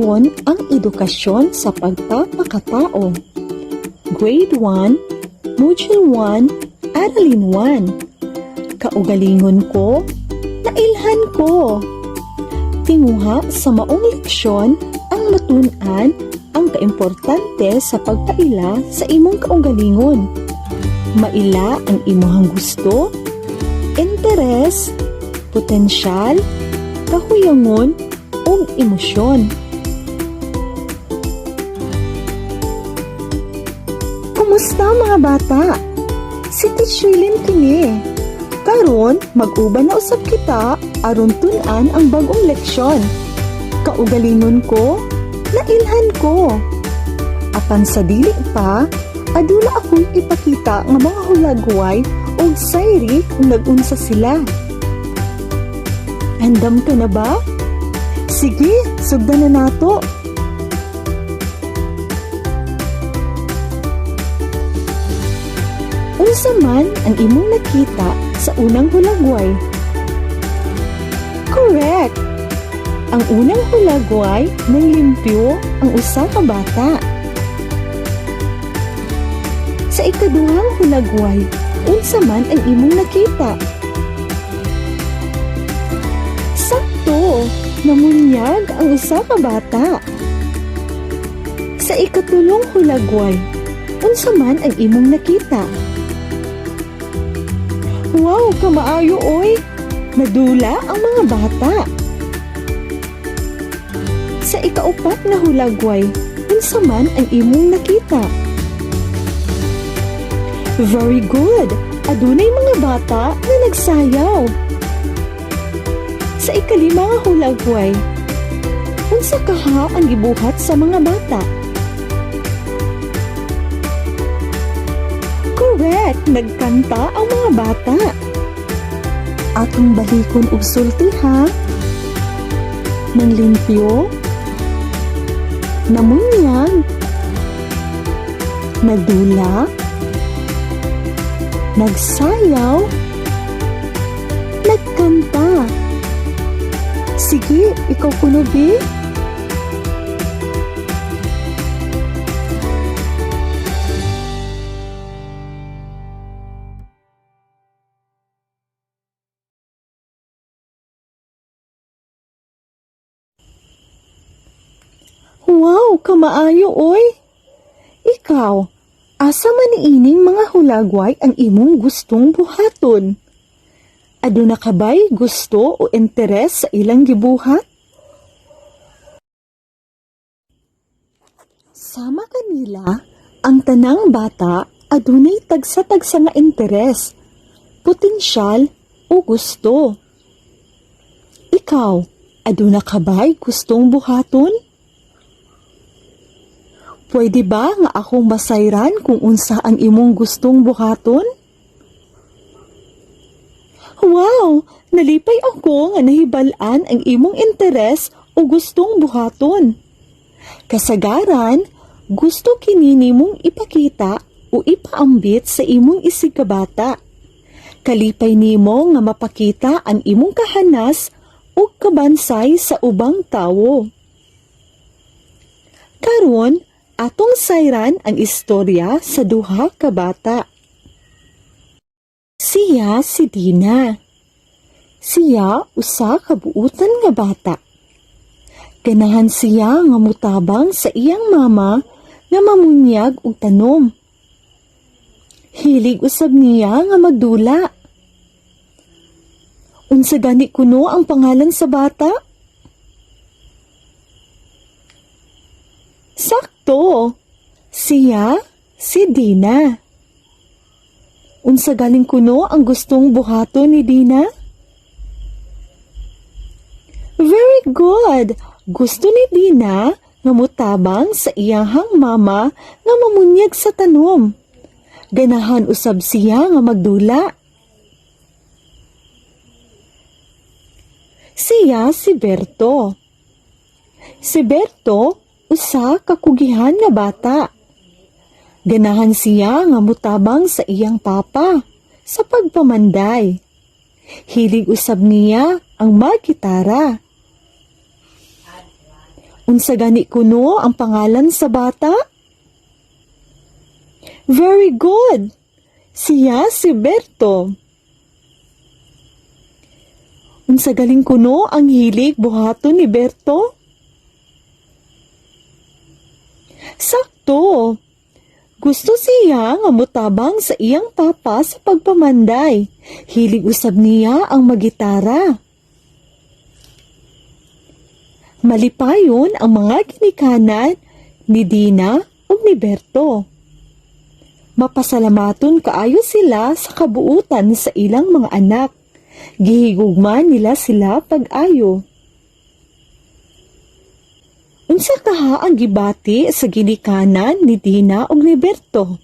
Karon ang edukasyon sa pagpapakatao. Grade 1, Module 1, Aralin 1. Kaugalingon ko, nailhan ko. Tinguha sa maong leksyon ang matun-an ang kaimportante sa pagpaila sa imong kaugalingon. Maila ang imuhang gusto, interes, potensyal, kahuyangon, ug emosyon. Kumusta, mga bata? Si Teacher Lynn kini. Karon, mag-uban na usab kita aron tun-an ang bagong leksyon. Kaugalingon ko, nailhan ko. Apan sa dili pa, aduna ako'y ipakita nga mga hulagway ug sayri kung nag-unsa sila. Andam ka na ba? Sige, sugdan na nato. Unsa man ang imong nakita sa unang hulagway? Correct! Ang unang hulagway, nanglimpyo ang usa ka bata. Sa ikaduhang hulagway, unsa man ang imong nakita? Sakto! Namunyag ang usa ka bata. Sa ikatulong hulagway, unsa man ang imong nakita? Wow, kamaayo oy! Nadula ang mga bata. Sa ikaupat nga hulagway, unsa man ang imong nakita? Very good! Adunay mga bata nga nagsayaw. Sa ikalima nga hulagway, unsa kaha ang gibuhat sa mga bata? Correct! Nagkanta ang mga bata. Atong balikon og sulti ha. Nanglimpyo, namunyag, nadula, nagsayaw, nagkanta. Sige, ikaw kuno, bi. Wow, kamaayo oy. Ikaw, asa man ining mga hulagway ang imong gustong buhaton? Aduna ka ba'y gusto o interes sa ilang gibuhat? Sama kanila, ang tanang bata adunay tagsa-tagsa nga interes, potensyal o gusto. Ikaw, aduna ka ba'y gustong buhaton? Pwede ba nga akong masayran kung unsa ang imong gustong buhaton? Wow! Nalipay ako nga nahibal-an ang imong interes o gustong buhaton. Kasagaran, gusto kini nimong ipakita o ipaambit sa imong isigkabata. Kalipay nimo nga mapakita ang imong kahanas ug kabansay sa ubang tawo. Karon, atong sayran ang istorya sa duha ka bata. Siya si Dina. Siya usa ka buutan nga bata. Ganahan siya nga mutabang sa iyang mama nga mamunyag og tanom. Hilig usab niya nga magdula. Unsa gani kuno ang pangalan sa bata? Sakto! Siya si Dina. Unsa galing kuno ang gustong buhaton ni Dina? Very good! Gusto ni Dina nga mutabang sa iyahang mama nga mamunyag sa tanom. Ganahan usab siya nga magdula. Siya si Berto. Si Berto usa ka kugihan nga bata. Ganahan siya nga mutabang sa iyang papa sa pagpamanday. Hilig usab niya ang maggitara. Unsa gani kuno ang pangalan sa bata? Very good! Siya si Berto. Unsa galing kuno ang hilig buhaton ni Berto? Sakto! Gusto siya nga motabang sa iyang papa sa pagpamanday. Hilig usab niya ang magitara. Malipayon ang mga ginikanan ni Dina ug ni Berto. Mapasalamaton kaayo sila sa kabuutan sa ilang mga anak. Gihigugma nila sila pag-ayo. Unsa kaha ang gibati sa ginikanan ni Dina ug ni Berto?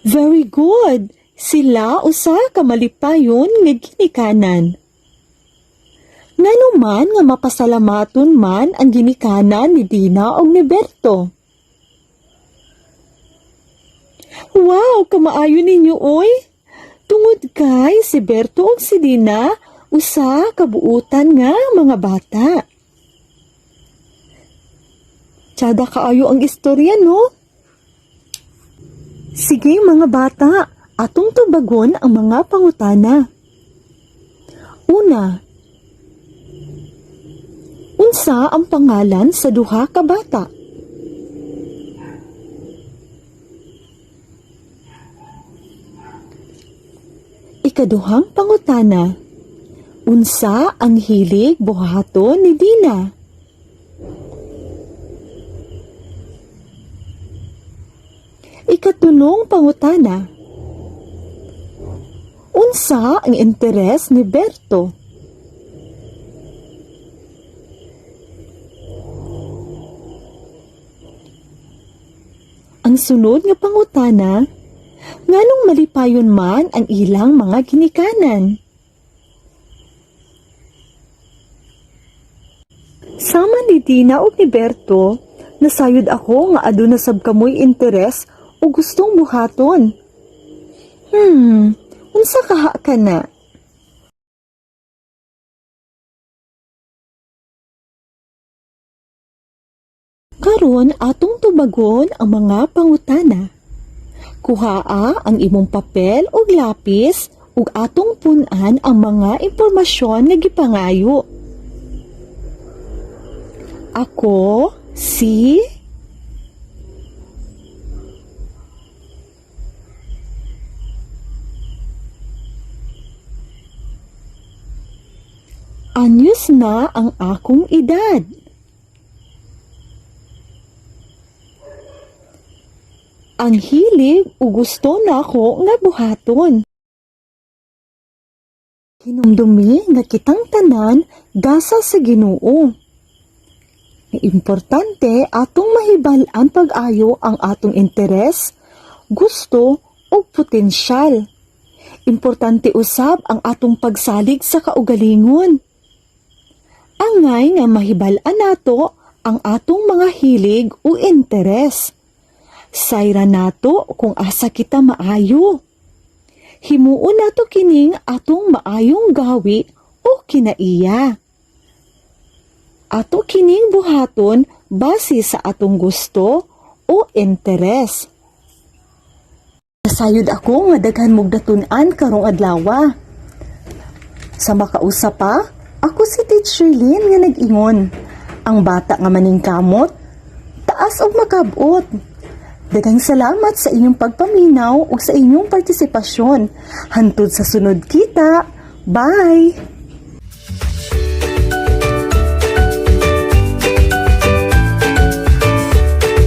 Very good! Sila usa ka malipayon nga ginikanan. Ngano man nga mapasalamaton man ang ginikanan ni Dina ug ni Berto? Wow, kamaayo ninyo oy! Tungod kay si Berto ug si Dina usa ka buutan nga mga bata. Tsada kaayo ang istorya, no? Sige, mga bata, atong tubagon ang mga pangutana. Una, unsa ang pangalan sa duha ka bata? Ikaduhang pangutana, unsa ang hilig buhaton ni Dina? Ikatulong pangutana, unsa ang interes ni Berto? Ang sunod nga pangutana, nganong malipayon man ang ilang mga ginikanan? Sama ni Dina ug ni Berto, nasayod ako nga aduna sab kamoy interes o gustong buhaton. Unsa kaha ka na? Karon atong tubagon ang mga pangutana. Kuhaa ang imong papel ug lapis ug atong pun-an ang mga impormasyon nga gipangayo. Ako si Anyos na ang akong edad. Ang hilig o gusto nako nga buhaton. Hinumdumi nga kitang tanan gasa sa Ginoo. Nga importante atong mahibal-an pag-ayo ang atong interes, gusto o potensyal. Importante usab ang atong pagsalig sa kaugalingon. Angay nga mahibal-an nato ang atong mga hilig o interes. Sayra nato kung asa kita maayo. Himuon nato kining atong maayong gawi o kinaiya. Ato kining buhaton base sa atong gusto o interes. Nasayod ako nga daghan mog natun-an karong adlawa. Sa makausa pa, ako si Teacher Lynn nga nag-ingon. Ang bata nga maningkamot, taas og makabot. Daghang salamat sa inyong pagpaminaw ug sa inyong partisipasyon. Hantod sa sunod kita. Bye!